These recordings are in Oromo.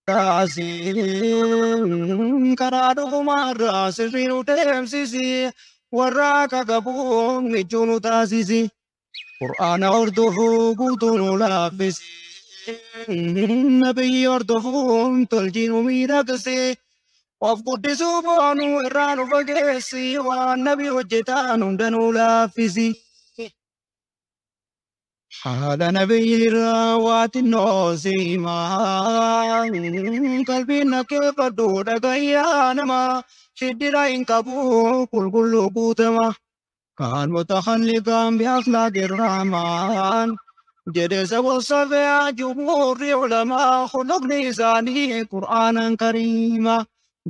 Kaasiin karaa dhugumaarraa sirrii nu deemsisi, warra akka qabuun michuu nu taasisi. Qur'aana hordofuu guutuu nu laaffisi. Nabiyyi hordofuun tolchii nu miidhagsi. Of guddisuu boonuu irraa nu fageessi. Waan nabi hojjetaan hunda nu laaffisi. Haala nabiyyi irraa waa xinnoo si himaa. Qalbiin dhaggeeffadhu dhagayyaa nama. Shiddira hin qabu qulqulluu guutama. Kaan mutahalliqaan bi'akhlaaqi rahmaan. Jedhe sabosafee jumhuurri ulamaa khuluqni isaanii qur'aanan kariima.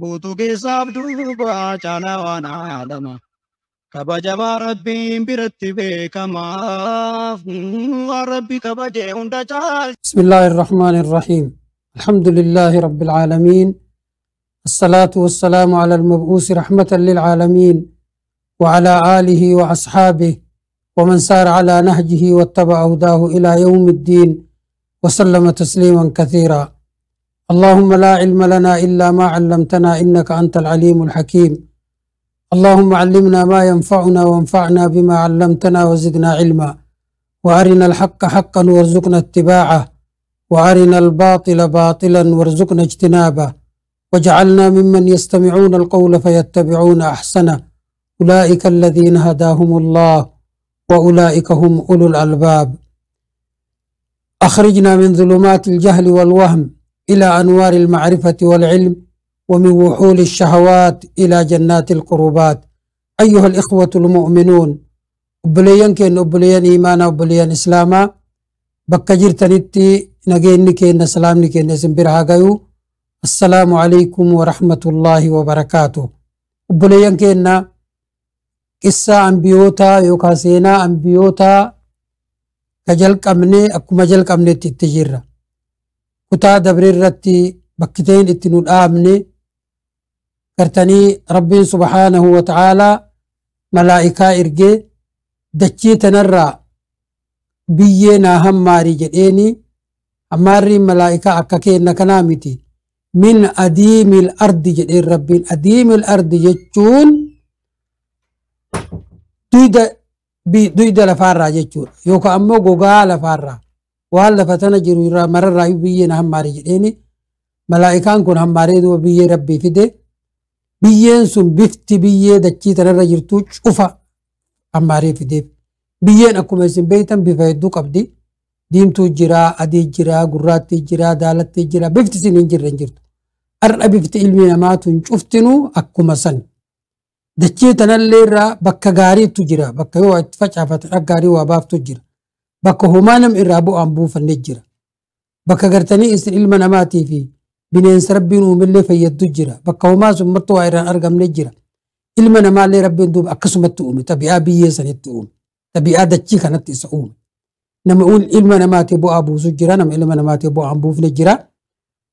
Guutuu keessaaf duuba caalaa waan aalama. Kabajamaa Rabbiin biratti beekamaa. Waan Rabbi kabaje hunda caal. بسم الله الرحمن الرحيم. الحمد لله رب العالمين، الصلاة والسلام على المبعوث رحمة للعالمين وعلى آله وأصحابه ومن سار على نهجه واتبع هداه إلى يوم الدين وسلم تسليما كثيرا. اللهم لا علم لنا إلا ما علمتنا إنك أنت العليم الحكيم. اللهم علمنا ما ينفعنا وانفعنا بما علمتنا وزدنا علما، وأرنا الحق حقا وارزقنا اتباعه، وأرنا الباطل باطلا وارزقنا اجتنابه، واجعلنا ممن يستمعون القول فيتبعون أحسنه، أولئك الذين هداهم الله وأولئك هم أولو الألباب. أخرجنا من ظلمات الجهل والوهم إلى أنوار المعرفة والعلم، ومن وحول الشهوات إلى جنات القربات. أيها الإخوة المؤمنون، obboleeyyan keenya, obboleeyyan iimaanaa, obboleeyyan islaamaa, bakka jirtanitti nageenyi keenya, salaamni keenya isin bira haa gayu. Assalaamu alaykum warahmatullaahi wabarakaatu. Obboleeyyan keenya, qissaa ambiyootaa yookaan seenaa ambiyootaa ka jalqabne akkuma jalqabnetti itti jirra. Kutaa dabre irratti bakkiteen itti nu dhaabne gartanii Rabbiin subhaanahu wa ta'aalaa malaa'ikaa ergee dachii tanarraa biyyee naa hammaarii jedheeni. Hammaarriin malaa'ikaa akka kenna kanaa miti. Min adiimil ardi jedheen Rabbiin. Adiimil ardi jechuun duyda lafaarraa jechuudha, yookaan ammoo gogaa lafaarraa, waan lafa tana jiru irraa mararraa biyyee na hammaarii jedheeni. Malaa'ikaan kun hammaaree duuba biyyee Rabbii fide. Biyyeen sun bifti biyyee dachii tanarra jirtu cufa hammaaree fideef. Biyyeen akkuma isin beektan bifa hedduu qabdi. Diimtuu jira, adii jira, gurraattii jira, daalattii jira, bifti isin hin jirre hin jirtu. Har'a bifti ilmi namaa tun cuftinuu akkuma san. Dachii tanallee irraa bakka gaariitu jira, bakka yoo itti facaafatan akka gaarii waa baaftu jira. Bakka homaa nam irraa bu'aan buufanne jira. Bakka gartanii isin ilma namaatii fi bineensa Rabbiin uumillee fayyaddu jira. Bakka homaa sun martuu waa irraan argamne jira. Ilma namaallee Rabbiin duuba akkasumatti uume, xabi'aa biyyee sanitti uume, xabi'aa dachii kanatti isa uume. Nama ilma namaatii bu'aa buusu jira, nama ilma namaatii bu'aan buufne jira.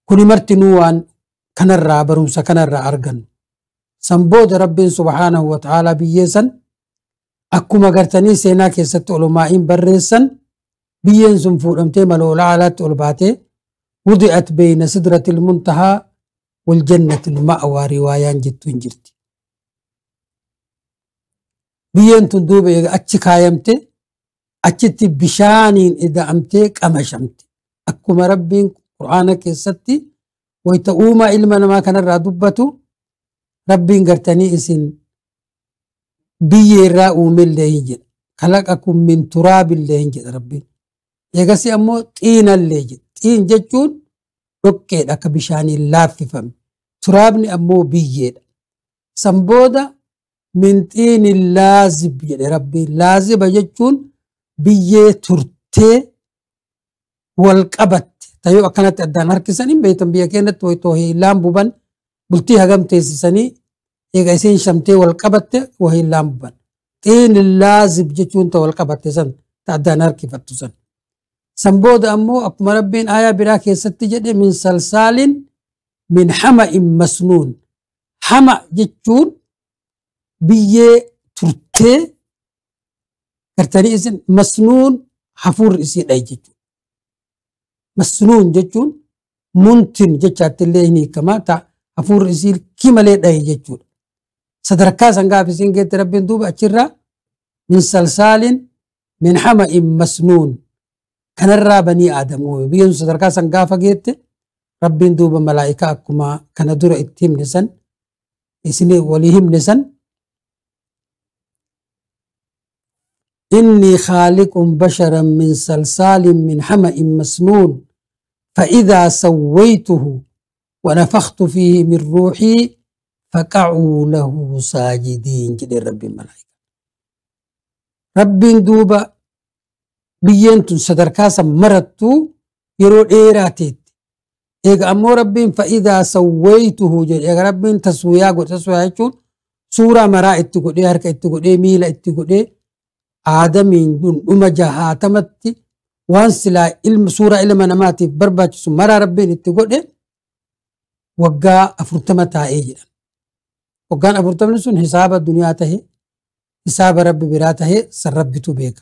Kuni martinuu waan kanarraa barumsa kanarraa argannu. San booda Rabbiin subhaanahu wa ta'aalaa biyyee san akkuma gartanii seenaa keessatti olomaa'iin barreessan, biyyeen sun fuudhamtee maloola alaatti ol baatee wudi'at beeyna sidratil muntahaa wal jannatil ma'waa riwaayaan jettu hin jirti. Biyyeen tun duuba eega achi kaayamte achitti bishaaniin ida'amtee qamashamte. Akkuma Rabbiin Qur'aana keessatti wayita uumaa ilma namaa kanarraa dubbatu, Rabbiin gartanii isin biyyee irraa uumellee hin jedha. Kalaqakum min turaabillee hin jedha Rabbiin. Eegasi ammoo xiinallee jedha. Xiin jechuun dhoqqeedha akka bishaaniin laaffifame. Turaabni ammoo biyyeedha. San booda min xiinin laazib jedhe Rabbiin. Laaziba jechuun biyyee turtee wal qabatte. Tayoo akkanatti addaan harkisan hin beektan, biyya keenyatti wayitoo hiilaan buban bultii hagam teessisanii eega isiin shamtee wal qabatte wahiilaan buban. Xiinin laazib jechuun ta wal qabatte san, ta addaan harkifattu san. San booda ammoo akkuma Rabbiin aayaa biraa keessatti jedhe, min salsaalin min hama'in masnuun. Hama jechuun biyyee turtee gartanii isin masnuun hafuurri isii dhaye jechuudha. Masnuun jechuun Muntin jechaatti illee hin hiikama. Ta hafuurri isii kimalee dhahe jechuudha. Sadarkaa san gaafa isiin geette Rabbiin duuba achirraa min salsaalin min hama'in masnuun kanarraa banii Aadam uume. Biyyeen sun sadarkaa san gaafa geette Rabbiin duuba malaa'ikaa akkuma kana dura itti himne san isin walii himne san إني خالق بشرا من صلصال من حمأ مسنون فإذا سويته ونفخت فيه من روحي فقعوا له ساجدين جد رب الملائكة. رب دوبا بينتن صدركاسا مرتو يرو إيراتيت. إيغا أمو رب فإذا سويته جد إيغا رب تسويا قد تسويا يجون سورة مرا اتقو دي هركة اتقو دي ميلة اتقو دي آدمين دون أما جهاتمتي وان سلا علم سورة علم نماتي برباچ مرا ربين اتقو دي وقا أفرتمتا إيجا. وقان أفرتمن سن حساب الدنيا تهي حساب رب براته سر رب تبيك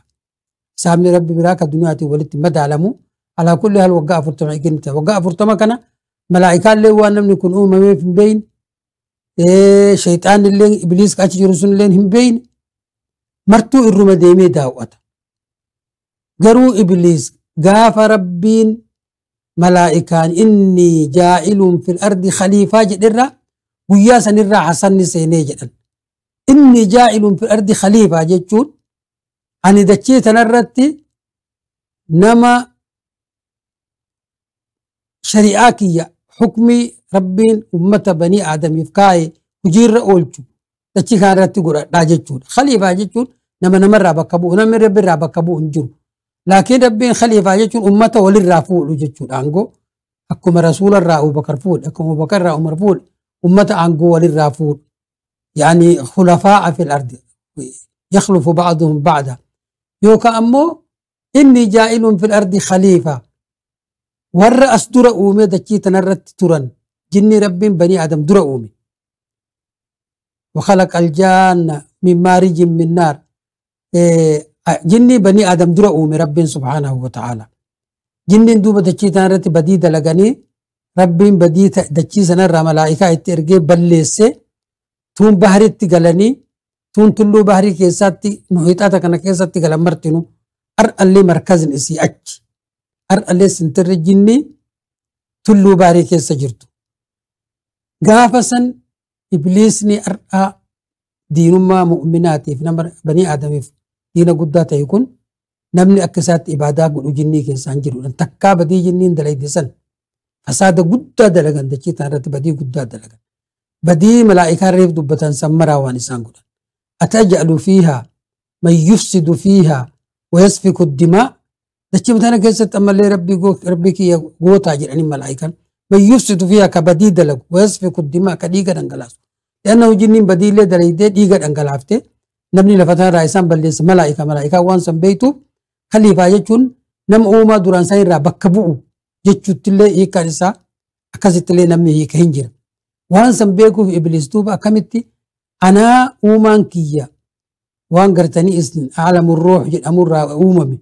حساب رب براك الدنيا تولت مدعلمو على كل هال وقا أفرتما إيجنتا وقا أفرتما كان ملائكة اللي هو أنم نكون أمم في بين إيه شيطان اللي إبليس كأش جرسون اللي هم بين مرتو الرمديمي داوتا قرو إبليس غاف ربين ملائكان إني جائل في الأرض خليفة جدرة ويا سنرى حسن سيني جدًا إني جائل في الأرض خليفة جدًا أني دتشي تنرتي نما شريعاكية حكمي ربين أمة بني آدم يفكاي وجير أولتو دتشي كان رتي قرأ راجتون خليفة جدًا نما نمر بكبو نما رب ربكبو انجر لكن ربين خليفة جدًا أمة وللرافول جدًا أنجو أكم رسول الرا أبو بكر فول أكم أبو بكر را عمر فول أمة أنجو وللرافول يعني خلفاء في الأرض يخلف بعضهم بعضا يوكا أمو إني جائل في الأرض خليفة والرأس در أومي دكي تنرت ترن جني رب بني آدم در أومي وخلق الجان من مارج من نار جني بني آدم در أومي رب سبحانه وتعالى جني دوبة دكي تنرت بديدة لغني رب بديدة دكي سنرى ملائكة اترقي بلسي تون بحري تقلني تون تلو بحري كيساتي محيطاتك أنا كيساتي قلن مرتنو أرألي مركز إسي أج أرألي سنتر جني تلو بحري كيسا جرتو قافسا إبليسني أرأى دينما مؤمناتي في نمر بني آدم دين قداته يكون نمني أكسات إبادة قلو جني كيسان جرو تكا بدي جنين دلائي سن فساد قد دلغن دكي تنرت بدي قد دلغن بدي ملائكة ريف دبتان سمرا وانسان قدن أتجعل فيها من يفسد فيها ويسفك الدماء دكي متانا كيست أما اللي ربي ربك يغوتا جرعني ملائكة من يفسد فيها كبدي دلغ ويسفك الدماء كديغا دنگلاس لأنه جنين بدي لي دلائي ديغا دنگلافتي نبني لفتان رئيسان بلس ملائكة ملائكة وانسان بيتو خليفة يجون نم أوما دوران سين را بكبؤ جتشوتلي هيكارسا أكازتلي نمي هيك هنجر وان سنبيكو في إبليس توبة كمتي أنا أومان كيا وان قرتني إسن أعلم الروح جد أمر أوممي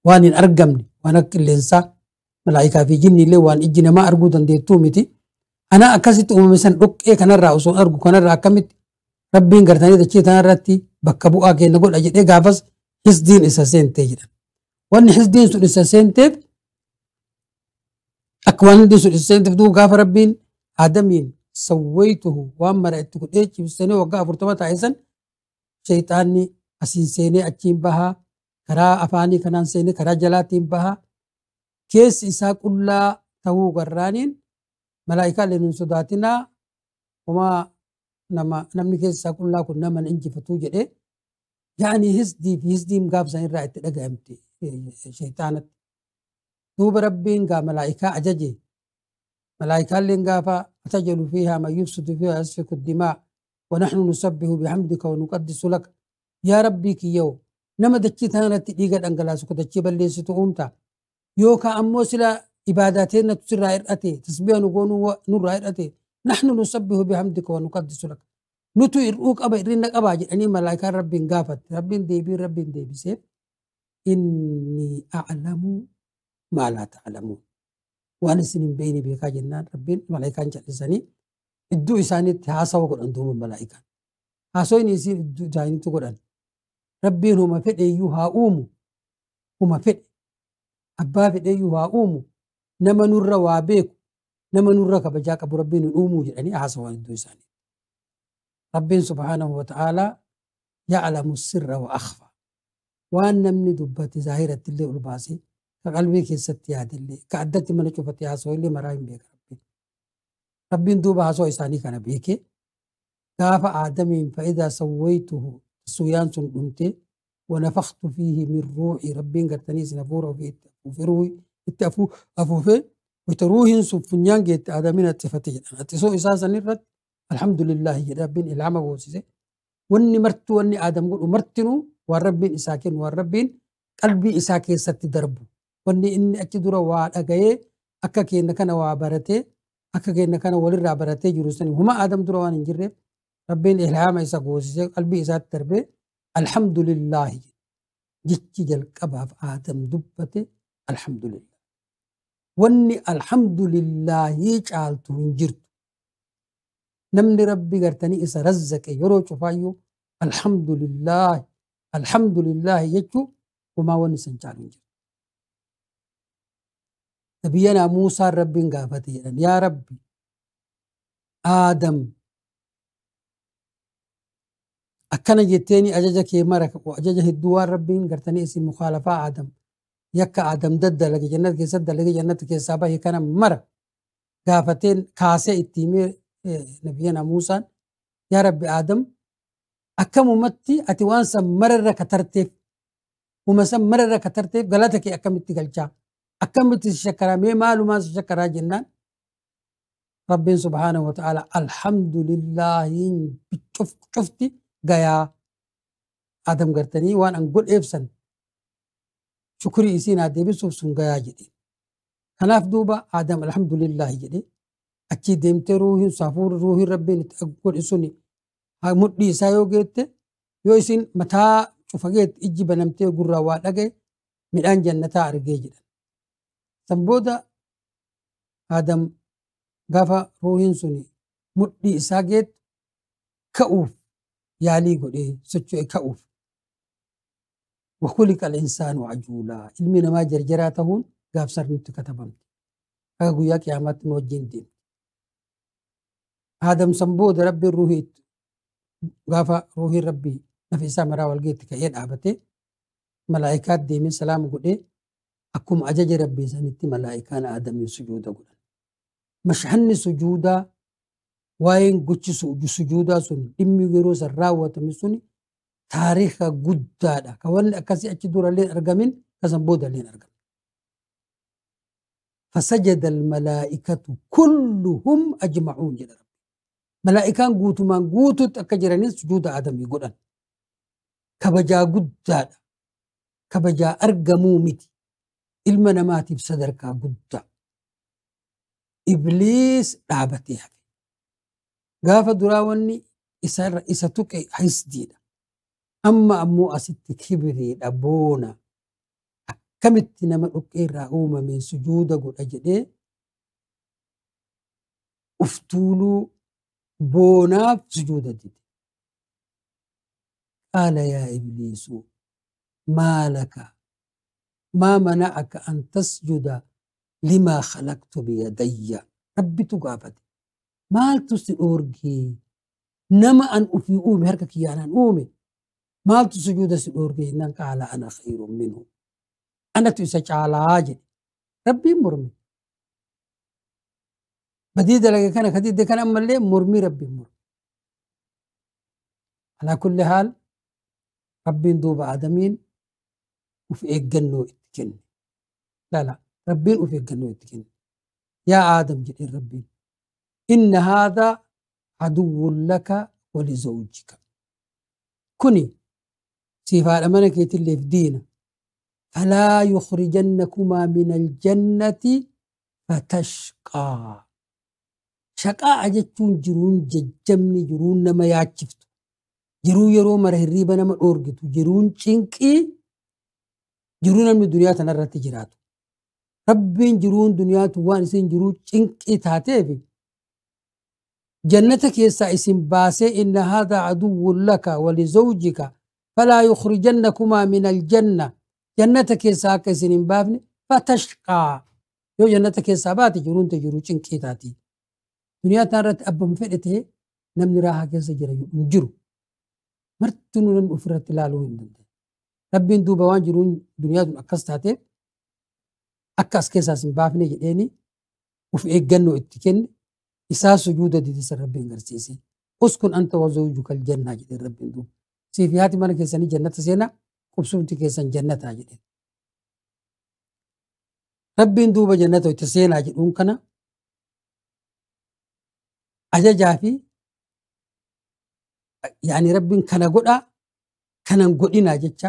وان أرقمني وان أكل إنسا ملائكة في جني لي وان إجينا ما أرجو دندي تومتي أنا أكست أممي سن أوك إيه كان الرأس أرجو كان الرأ كمت ربين قرتني دشي تنرتي بكبو أكيد نقول أجد إيه قافز حس دين إساسين تجدا وان حس دين سن إساسين تب أكوان دين سن إساسين تب دو قاف ربين آدمين سويته وأمر أتقول إيه كيف وقع فرتمة عيسى شيطاني أسين سيني أتشين بها كرا أفاني كنان سيني كرا جلاتين بها كيس إساق الله تهو غرانين ملائكة لنن صداتنا وما نما نمني كيس إساق الله كنا من إنجي فتوجد إيه يعني هزدي في هزدي مقاب زين رأيت تلقى أمتي شيطانة دوب ربين قا ملائكة أججي ملائكة اللي قافا أتجل فيها ما يفسد فيها يسفك الدماء ونحن نسبح بحمدك ونقدس لك يا ربي كيو نما دچي تانا تديغا دنگلاس كو دچي بلسي تؤمتا يوكا امو سلا عباداتنا تسرا اراتي تسبيح نغونو نور اراتي نحن نسبح بحمدك ونقدس لك نتو إرؤوك أبا إرنك أبا جدني ملائكة ربي قافت ربي ديبي ربي ديبي سيف إني أعلم ما لا تعلمون. Waan isin hin beekne beekaa jennaan Rabbiin malaayikaan callisanii iddoo isaaniitti haasawa godhan duuba malaayikaan. Haasawni isiin iddoo isaaniitti godhan. Rabbiin huma fedheeyyuu haa uumu. Huma fedhe. Abbaa fedheeyyuu haa uumu. Nama nurra waa beeku. Nama nurra kabajaa qabu Rabbiin hin uumuu jedhanii haasawan iddoo isaanii. Rabbiin subhaanahu wa ta'aalaa ya'lamu sirra wa akhfa. Waan namni dubbate zaahiratti illee ol baasee ka qalbii keessatti yaadillee ka addatti mana cufate haasawaa illee maraa hin beeka Rabbiin. Rabbiin duuba haasawaa isaanii kana beekee gaafa Aadamiin fa'idaa sawwaytuhu suuyaan sun dhumtee wanafaktu fiihi min ruuxii Rabbiin gartanii isin hafuura ofii itti afuufee ruuhii itti afuufee wayita ruuhiin sun funyaan geette Aadamiin haxxifate jedhan. Haxxisoo isaa sanirratti alhamdulillahi jedhe Rabbiin ilhaama goosise. Wanni martuu wanni Aadam godhu martinuu waan Rabbiin isaa kennu waan Rabbiin qalbii isaa keessatti darbu. Wanni inni achi dura waa dhagayee akka keenya kana waa baratee akka keenya kana walirraa baratee jiru sani huma Aadam dura waan hin jirreef Rabbiin ilhaama isa goosisee qalbii isaatti darbee alhamdulillahi jechi jalqabaaf Aadam dubbate alhamdulillah. Wanni alhamdulillahi caaltu hin jirtu. Namni Rabbi gartanii isa razzaqe yeroo cufaayyuu alhamdulillahi alhamdulillahi jechuu homaa wanni san caalu hin jirtu. Nabiyyanaa Muusaan Rabbiin gaafate jedhan yaa Rabbi Aadam akkana jetteeni ajaja kee mara ajaja hedduu waan Rabbiin gartanii isin mukaalafaa Aadam yakka Aadam daddalage jannata keessatti dalage jannata keessaa bahe kana mara gaafateen kaasee itti himee nabiyyanaa Muusaan yaa Rabbi Aadam akkamumatti ati waan san mararra katarteef uma san mararra katarteef galata kee akkamitti galchaa akkamitti si shakkaraa mee maalumaan si shakkaraa jennaan Rabbiin subhaanahu wa ta'ala alhamdulillaahiin cufti gayaa Aadam gartanii waan an godheef san shukurii isiin haa deebisuuf sun gayaa jedhe. Kanaaf duuba Aadam alhamdulillaahi jedhe achii deemtee ruuhiin safuurri ruuhiin Rabbiin itti godhe suni mudhii isaa yoo geette yoo isin mataa cufa geette ijji banamtee gurraa waa dhagaye midhaan jannataa argee jedhan. San booda Aadam gaafa ruuhiin suni mudhii isaa geettu ka'uuf yaalii godhee socho'e ka'uuf. Wakuliqa al-insaanu ajuulaa ilmi namaa jarjaraa ta'uun gaafsar nutti katabamte. Akka guyyaa qiyaamaatti nu wajjin deemte. Aadam san booda Rabbiin ruuhii gaafa ruuhiin Rabbii nafa isaa maraa wal geetti ka'ee dhaabatee malaayikaat deemee salaama godhee akkuma ajaja Rabbii sanitti malaayikaan Aadamiin sujuuda godhan. Mashhanni sujuudaa waa'een gochi sujuudaa sun dhimmi yeroo san raawwatame suni taariika guddaadha. Ka wanni akkasii achi durallee argamin ka san boodallee argamin. Fasajada almalaa'ikatu kulluhum ajma'uun jedha Rabbi. Malaa'ikaan guutumaan guututti akka jiranis sujuuda Aadamii godhan. Kabajaa guddaadha. Kabajaa argamuu miti. Ilma namaatiif sadarkaa guddaa. Ibliis dhaabatee hafe. Gaafa duraa wanni isa tuqe hisdiidha. Amma ammoo asitti kibriidha boona. Akkamitti nama dhoqqee irraa uumameen sujuuda godha jedhee uf tuuluu boonaaf sujuuda dide. Qaala yaa Ibliisu maa laka maa mana'aka an tasjuda limaa khalaqtu biyadayya. Rabbitu gaafate. Maaltu si dhoorgee? Nama an ofii uume harka kiyyaanaan uume maaltu sujuuda si dhoorgee jennaan qaala ana khayrun minhu. Anatu isa caalaa jedhe. Rabbiin morme. Badii dalage kana kadidde kana ammallee mormii Rabbiin morme. Alaa kulli haal Rabbiin duuba Aadamiin uf eeggannoo itti kenne. Lala Rabbiin uf eeggannoo itti kenne. Yaa Aadam jedheen Rabbiin. Inna haadhaa aduwwun laka walizawjika. Kuni siif haadha mana keetilleef diina. Falaa yukhrijannakumaa min aljannati fatashqaa. Shaqaa jechuun jiruun jajjabni jiruun nama yaachiftu. Jiruu yeroo mara hirriiba nama dhoorgitu. Jiruun cinqii jiruu namni duniyaa tanarratti jiraatu. Rabbiin jiruun duniyaatu waan isin jiruu cinqii taateef jannata keessaa isin baasee inna haadhaa aduwwun laka walizawjika falaa yukhrijannakumaa min aljanna jannata keessaa akka isin hin baafne fatashqaa yoo jannata keessaa baate jiruun te jiruu cinqii taati. Duniyaa tana irratti abbama fedhe ta'e namni raahaa keessa jira hin jiru. Martinuu namni ofirratti ilaaluu hin danda'u. Rabbiin duuba waan jiruun duniyaa tun akkas taateef akka as keessaas hin baafne jedheeni of eeggannoo itti kenne isaa sujuuda didisa rabbiin garsiise. Uskun anta wa zawjuka aljannaa jedheen rabbiin duuba. Siif haati mana keessanii jannata seenaa qubsumti keessan jannataa jedheen. Rabbiin duuba jannata itti seenaa jedhuun kana ajajaa fi yaani rabbiin kana godhaa kanan godhinaa jecha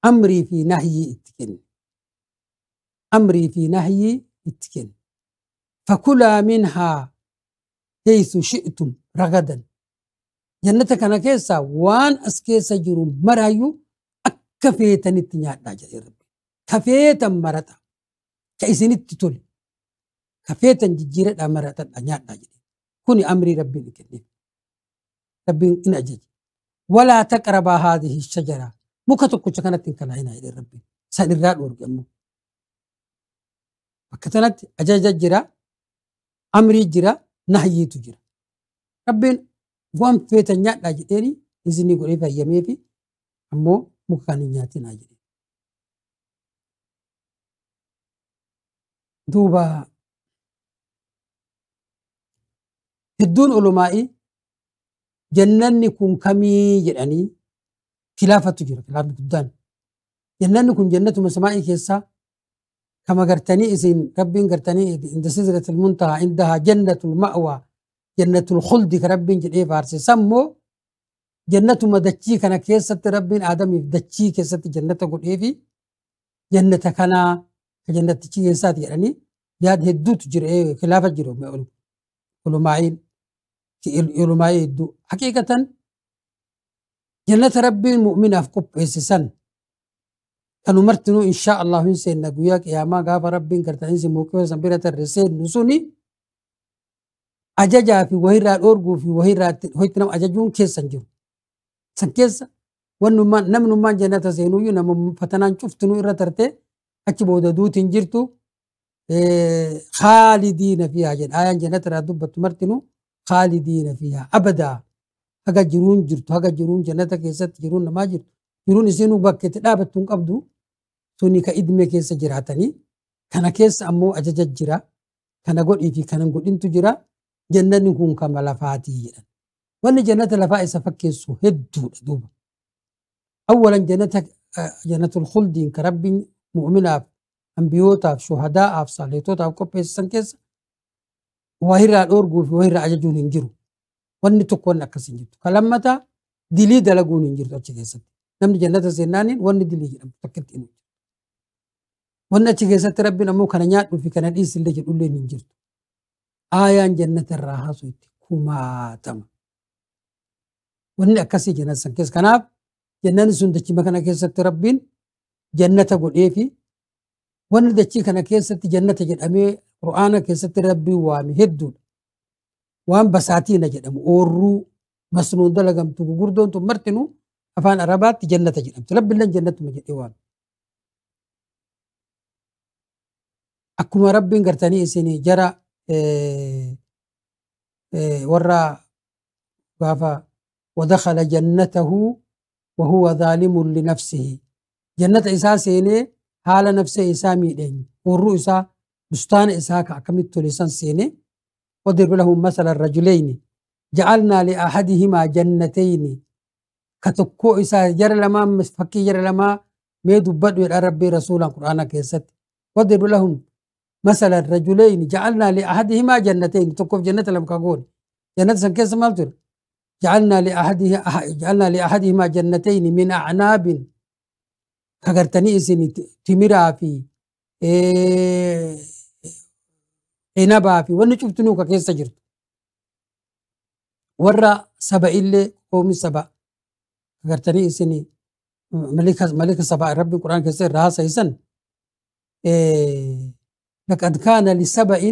amrii fi nahyii itti kenne. Amrii fi nahyii itti kenne. Fakulaa minhaa haythu shi'tum ragadan. Jannata kana keessaa waan as keessa jiru maraayyuu akka feetanitti nyaadhaa jedhee rabbi. Ka feetan marata. Ka isinitti tole. Ka feetan jijjiiradhaa maratadhaa nyaadhaa jedhee. Kuni amrii rabbiin kenneef. Rabbiin in ajaje. Walaa taqrabaa haadhihi shajara. Muka tokkicha kanatti hin kalaa'inaa jedhee rabbiin. San irraa dhoorge ammoo. Bakka tanatti ajaja jira, amrii jira, nahyiitu jira. Rabbiin waan feetan nyaadhaa jedheeni isinii godhee fayyameefi ammoo muka kan hin nyaatinaa jedhee. Duuba hedduun ulumaa'ii jannanni kun kamii jedhanii khilaafatu jira, khilaafni guddaan. Jannanni kun jannatuma samaa'ii keessaa kama gartanii isin rabbiin gartanii inda sidratil muntahaa indahaa jannatul ma'waa jannatul khuldi ka rabbiin jedhee faarse sammoo jannatuma dachii kana keessatti rabbiin aadamiif dachii keessatti jannata godheefi jannata kanaa ka jannatichi keessaati jedhanii yaada hedduutu jira, khilaafa jiru ulumaa'iin ulumaa'ii hedduu. Haqiiqatan jannata rabbiin mu'minaaf qopheesse san kanu martinuu inshaa Allah hin seenna guyyaa qiyaamaa gaafa rabbiin gartanii isin mawqifa san bira tarre seennu suni ajajaa fi wahirraa dhoorguu fi wahirraa ho'itti nama ajajuun keessa hin jiru. San keessa wannummaan namnummaan jannata seenuyyuu nama fatanaan cuftinuu irra tartee achi booda duuti hin jirtu khaalidiina fiihaa jedha. Ayaan jannata irraa dubbattu martinuu khaalidiina fiihaa abadaa. Haga jiruun jirtu haga jiruun jannata keessatti jiruun namaa jirtu jiruun isinuu bakka itti dhaabattu hin qabdu suni ka idmee keessa jiraatanii kana keessa ammoo ajaja jira kana godhii fi kana godhintu jira jannanni kun kama lafaatii jedhan. Wanni jannata lafaa isa fakkeessu hedduudha duuba. Awwalan jannata jannatul khuldiin ka rabbiin mu'minaaf ambiyootaaf shuhadaa'aaf saalihootaaf qopheessan keessa wahirraa dhoorguu fi wahirraa ajajuun hin jiru. Wanni tokko wanni akkas hin jirtu. Ka lammataa dilii dalaguun hin jirtu achi keessatti. Namni jannata seennaaniin wanni dilii jedhamtu takkitti hin jirtu. Wanni achi keessatti rabbiin ammoo kana nyaadhuu fi kana dhiisillee jedhullee hin jirtu. Aayaan jannata irraa haasoo itti kumaatama. Wanni akkasii jannata san keessa. Kanaaf jannanni sun dachii kana keessatti rabbiin jannata godhee fi wanni dachii kana keessatti jannata jedhamee Qur'aana keessatti rabbiin waame hedduudha. Waan basaatiina jedhamu oorruu masnuun dalagamtu gurguddoon tun martinuu afaan Arabaatti jannata jedhamtu. Rabbiilleen jannatuma jedhee waame. Akkuma rabbiin gartanii isin jara warra gaafa wadakhala jannatahu wa huwa zaalimun linafsihi. Jannata isaa seenee haala nafsee isaa miidheen oorruu isaa bustaana isaa ka akkamitti tole san seenee واضرب لهم مثل الرجلين جعلنا لأحدهما جنتين كتكو إسا جر لما فكي جر لما ميدو بدو ربي رسولا قرآن كيست واضرب لهم مثل الرجلين جعلنا لأحدهما جنتين تكو في جنة لم كقول جنة سن كيس مالتر جعلنا لأحدهما جنتين من أعناب كغرتني إسني تمرا في inabaa fi wanni cuftinuu ka keessa jirtu. Warra saba illee qoomi saba agartanii isin malika saba rabbi quraan keessa irraa haasa'isan لقد كان لسبأ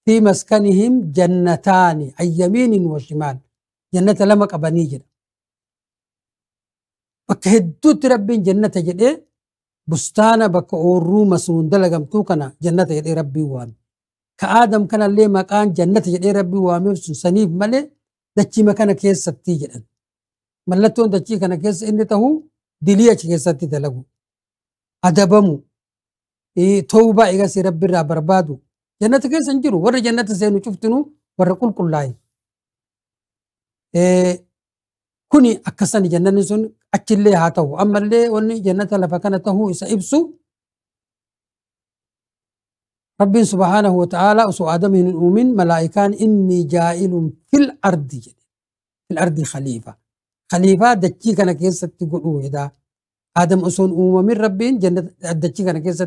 في مسكنهم جنتان عن يمين وشمال جنة لما قبني جدا بك هدوت ربين جنة جدي بستانة بك أورو مسنون دلقمتو كنا جنة جدي ربي وامي كآدم كان اللي مكان جنة جدي ربي وامي سنيف ملي دچي مكان كيس ستي جدن ملتون دچي كان كيس إن تهو دليا كيس ستي دلقو أدبمو إيه توبة إيجاسي ربي را بربادو جنة كيس انجرو ور جنة سينو شفتنو ور كل كلاي إيه كوني أكسني جنة نسون أكلي هاتو أما اللي وني جنة لفكنته إسا إبسو ربي سبحانه وتعالى أسو آدم المؤمن ملائكان إني جائل في الأرض في الأرض خليفة خليفة دتشي كان كيس تقولوا إذا آدم أسون أمم من ربين جنة دتشي كان كيس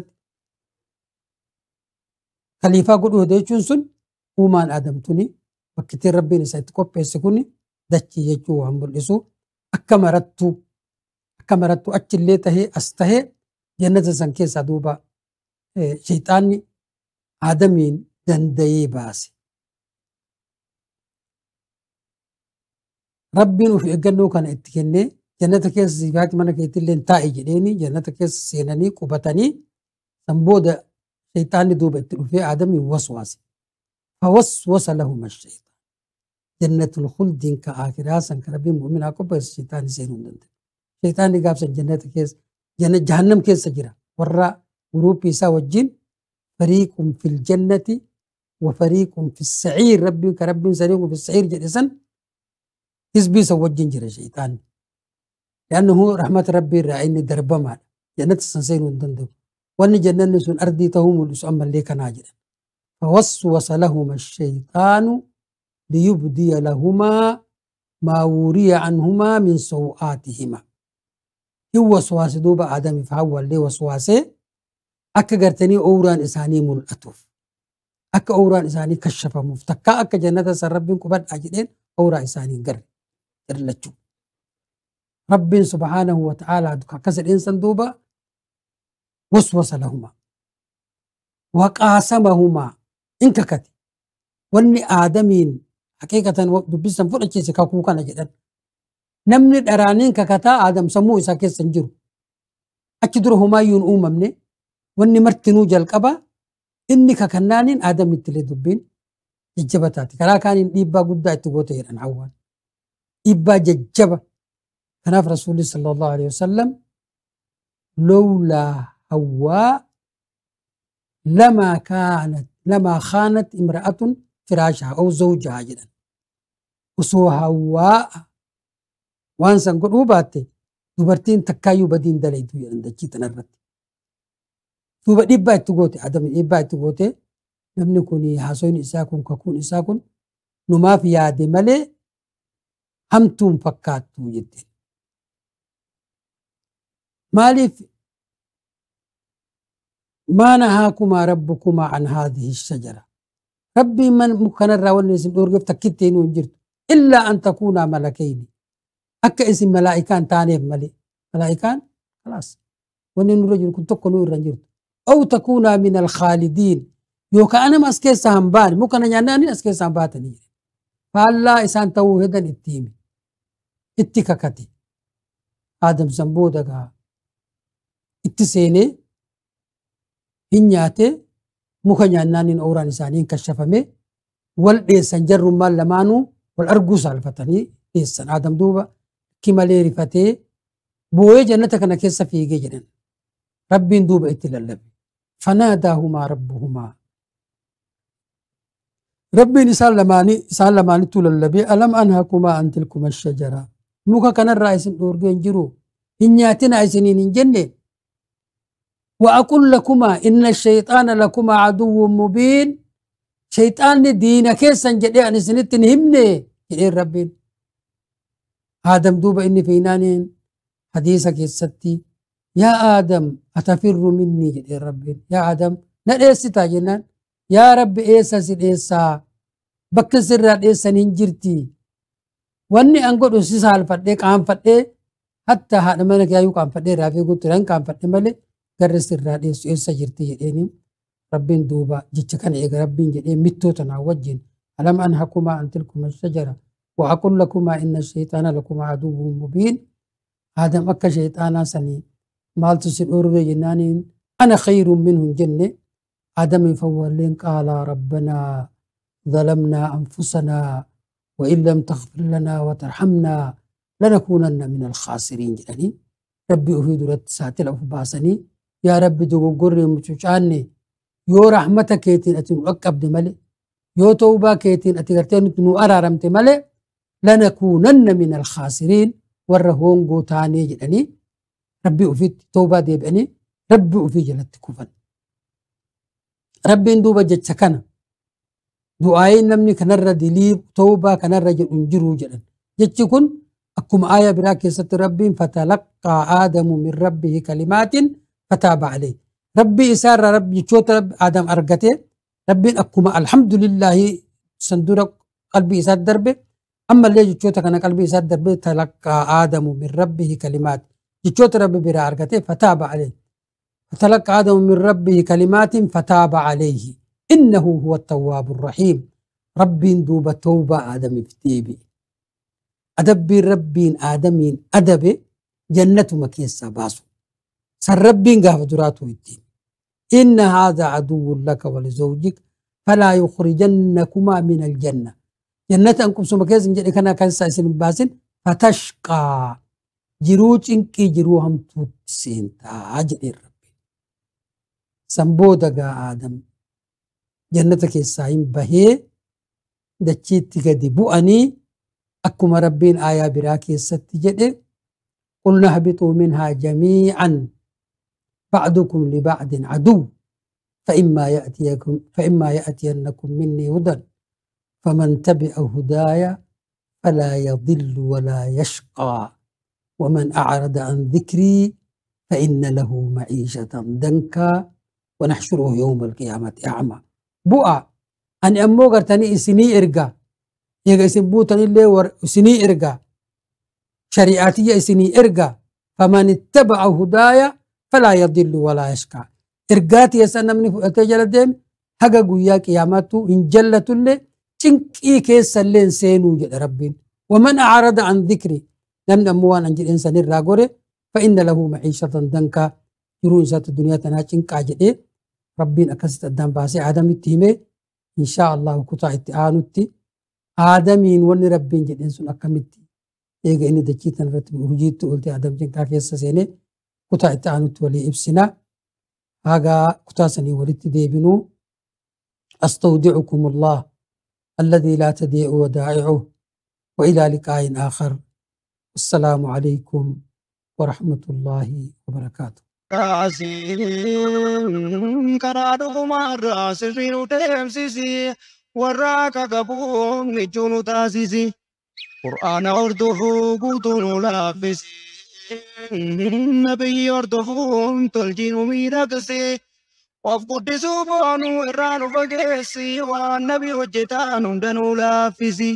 خليفة قولوا ده سن أمان آدم توني وكتير ربين سيتكوب بيسكوني دتشي يجوا هم بالإسو أكمرتو أكمرتو أتشلي تهي أستهي جنة سنكيس دوبا شيطاني آدمين دندي باسي ربين وفي أجنو كان اتكني جنة كيس زيفات من كيتلين تائي جديني جنة كيس سيناني كوبتاني سنبودا شيطاني دوبا في آدم وسواسي فوسوس لهما الشيطان جنة الخلد كآخرها سنكربي مؤمن أكو بس شيطان سينون دند شيطان قابس جنة كيس جنة جهنم كيس سجرا ورا غروب إسا والجن فريق في الجنة وفريق في السعير ربي كرب سريق في السعير جلسا حزبي سوى الجن شيطان لأنه رحمة ربي رأيني دربما ما جنة السنسين وندندو وأن جنة نسون أرضي تهم الأسأم اللي كان عاجلا فوسوس لهما الشيطان ليبدي لهما ما وري عنهما من سوآتهما هو وسواس دوب آدم فهو اللي وسواسه akka gartanii owraan isaanii mul'atuuf akka owraan isaanii kashafamuuf takka akka jannata san rabbiin qubadhaa jedheen owraa isaanii garre irlachuu rabbiin subhaanahu wa ta'aalaa akkas jedheen san duuba waswasa lahumaa waqaasamahumaa in kakate wanni aadamiin haqiiqatan dubbisan fudhachiise kakuu kana jedhan namni dharaaniin kakataa aadam sammuu isaa keessa hin jiru achi dura homaayyuun uumamne wanni martinuu jalqaba inni kakannaaniin aadamitti illee dubbiin jajjaba taate karaa kaaniin dhiibbaa guddaa itti goote jedhan hawwaan dhiibbaa jajjaba kanaaf rasuulli sallallahu alaihi wasallam lowlaa hawwaa lamaa kaanat lamaa khaanat imra'atun firaashaha aw zawjaha jedhan osoo hawwaa waan san godhuu baatte dubartiin takkaayyuu badiin dalaytu jedhan dachii tanarratti duuba dhiibbaa itti goote adamni dhiibbaa itti goote namni kun haasoyni isaa kun kakuun isaa kun numaaf yaade malee hamtuun fakkaattu jetteen. Maaliif maa nahaakumaa rabbukumaa an haadhihi shajara rabbiin man kanarraa wanni isin dhoorgeef takkitti hinuu hin jirtu illaa an takuunaa malakayni akka isin malaa'ikaan taaneef malee malaa'ikaan khalaas wanni nurra jiru kun tokko nuu irra hin jirtu. أو تكونا من الخالدين يوكا أنا ما أسكيس هنبان مو كان يعناني أسكيس هنباتني فالله إسان توهدا التيمي اتكاكتي آدم زنبودك اتسيني هنياتي مو كان يعناني أوران إسانين كشفمي والإيسان جر مال لمانو والأرجوس على الفتني إيسان آدم دوبا كما ليري فتي بوي جنتك أنا كيسا في جنن ربين دوبا اتلالبي فناداهما ربهما ربي إسان لماني توللبي ألم أنهكما عن تلكما الشجرة موكا كان الرئيس الأورجين جرو إنياتنا عسنين جنة وأقول لكما إن الشيطان لكما عدو مبين شيطان دينا كيسا جدي أن سنتن همني جدي ربين آدم دوبا إني فينانين حديثك الستي يا آدم أتفر مني جدي ربين يا آدم نديستا جنان يا رب إيسا سيد إيسا بكسر إيسا ننجرتي واني أنقل أسيسا الفتح قام فتح حتى هذا منك يا يو قام فتح رافي قلت ران قام فتح ملي قرس الراديس إيسا جرتي يعني Rabbiin duuba jecha kana eega Rabbiin jedhee mittoo tanaa wajjin alam anhakumaa an tilkuma shajara wa aqul lakumaa inna shayxaana lakumaa aduwwun mubiin. Aadam akka shayxaanaa sanii maaltu si dhoorwe jennaaniin ana khayrun minhu hin jenne. Aadamiin fawwalleen qaala rabbanaa ظلمنا أنفسنا وإن لم تغفر لنا وترحمنا لنكونن من الخاسرين jedhanii Rabbi ofii duratti saaxila of baasanii yaa Rabbi dogoggorree mucucaanne yoo rahmata keetiin ati nu dhaqqabde malee yoo tawbaa keetiin ati gartee nuti nu araaramte malee lanakuunanna min alkhaasiriin warra hoongoo taanee jedhanii Rabbi ofiitti tawbaa deebi'anii Rabbi ofii jalatti kufan. Rabbiin duuba jecha kana du'aayin namni kanarra dilii tawbaa kanarra jedhu hin jiru jedhan. Jechi kun akkuma aaya biraa keessatti Rabbiin fatalaqqaa aadamu min rabbihi kalimaatin fataaba alayhi. Rabbi isaarraa Rabbi jechoota Rabbi Aadam argate Rabbiin akkuma alhamdulillahi san dura qalbii isaatti darbe ammallee jechoota kana qalbii isaatti darbe talaqqaa aadamu min rabbihi kalimaat jechoota Rabbi biraa argate fataaba alayhi. فتلقى آدم من ربه كلمات فتاب عليه إنه هو التواب الرحيم. ربي دوب توبة آدم افتيبي أدبي ربين آدمين أدبي جنة مكيسة باسو سر ربين قاف دراته الدين. إن هذا عدو لك ولزوجك فلا يخرجنكما من الجنة. جنة أنكم سمكيس إن كان كان ساسين باسين فتشقى جروج إنكي جروهم تسين تاجر ربي سنبودا آدم جنة keessaa bahee dachiitti gadi bu'anii akkuma Rabbiin aayaa biraa keessatti jedhe qulna ihbituu minhaa jamii'an ba'dukum liba'din aduw فإما يأتينكم مني هدى فمن تبع هدايا فلا يضل ولا يشقى ومن أعرض عن ذكري فإن له معيشة ضنكا ونحشره يوم القيامة أعمى. Bu'a ani ammoo gartanii isinii ergaa eega isin buutanillee isinii ergaa shari'aatiyya isinii ergaa faman ittaba'a hudaaya falaa yadillu walaa yashqaa. Ergaa tiyya namni fudhatee jala deeme haga guyyaa qiyaamaattuu hin jallatullee cinqii keessallee hin seenuu jedha Rabbiin. Waman a'rada an dhikri namni ammoo waan an jedheen sanirraa gore fa inna lahu maciishatan dankaa jiruu isaatti duniyaa tanaa cinqaa jedhee Rabbiin akkasitti addaan baasee Aadamitti himee inshaa Allahu kutaa itti aanutti Aadamiin wanni Rabbiin jedheen sun akkamitti eega inni dachii tana irratti hojiitti oolte Aadam cinqaa keessa seenee kutaa itti aanutti walii ibsina. Haga kutaa sanii walitti deebinuu astawdi'ukum Allah alladhi laa tadii'u wadaa'i'uh wa ilaa liqaa'in aakhar. Assalaamu alaykum wa rahmatullahi wa barakaatuh. Kaasiin karaa dhugumaarraa sirrii nu deemsisi warra akka qabuun michuu nu taasisi. Qur'aana hordofuu guutuu nu laaffisi. Nabiyyi hordofuun tolchii nu miidhagsi. Of guddisuu boonuu irraa nu fageessi waan nabi hojjetaan hunda nu laaffisi.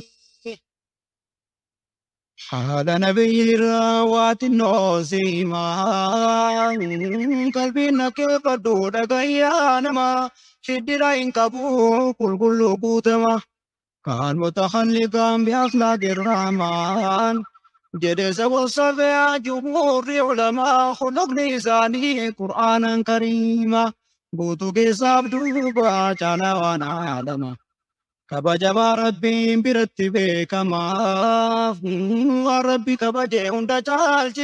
Haala nabiyyi irraa waa xinnoo siimaa qalbiin na keeffadhu dhagayyaa namaa shiddira hin qabu qulqulluu guutama. Kaan mutahalliqaan bi'akhlaaqi rahmaan jedhe sabosafee jumhuurri ulamaa khuluqni isaanii qur'aanan kariima guutuu keessaaf duuba caalaa waan aadama. Kabajamaa Rabbiin biratti beekamaaf waan Rabbi kabajee hunda caalchi.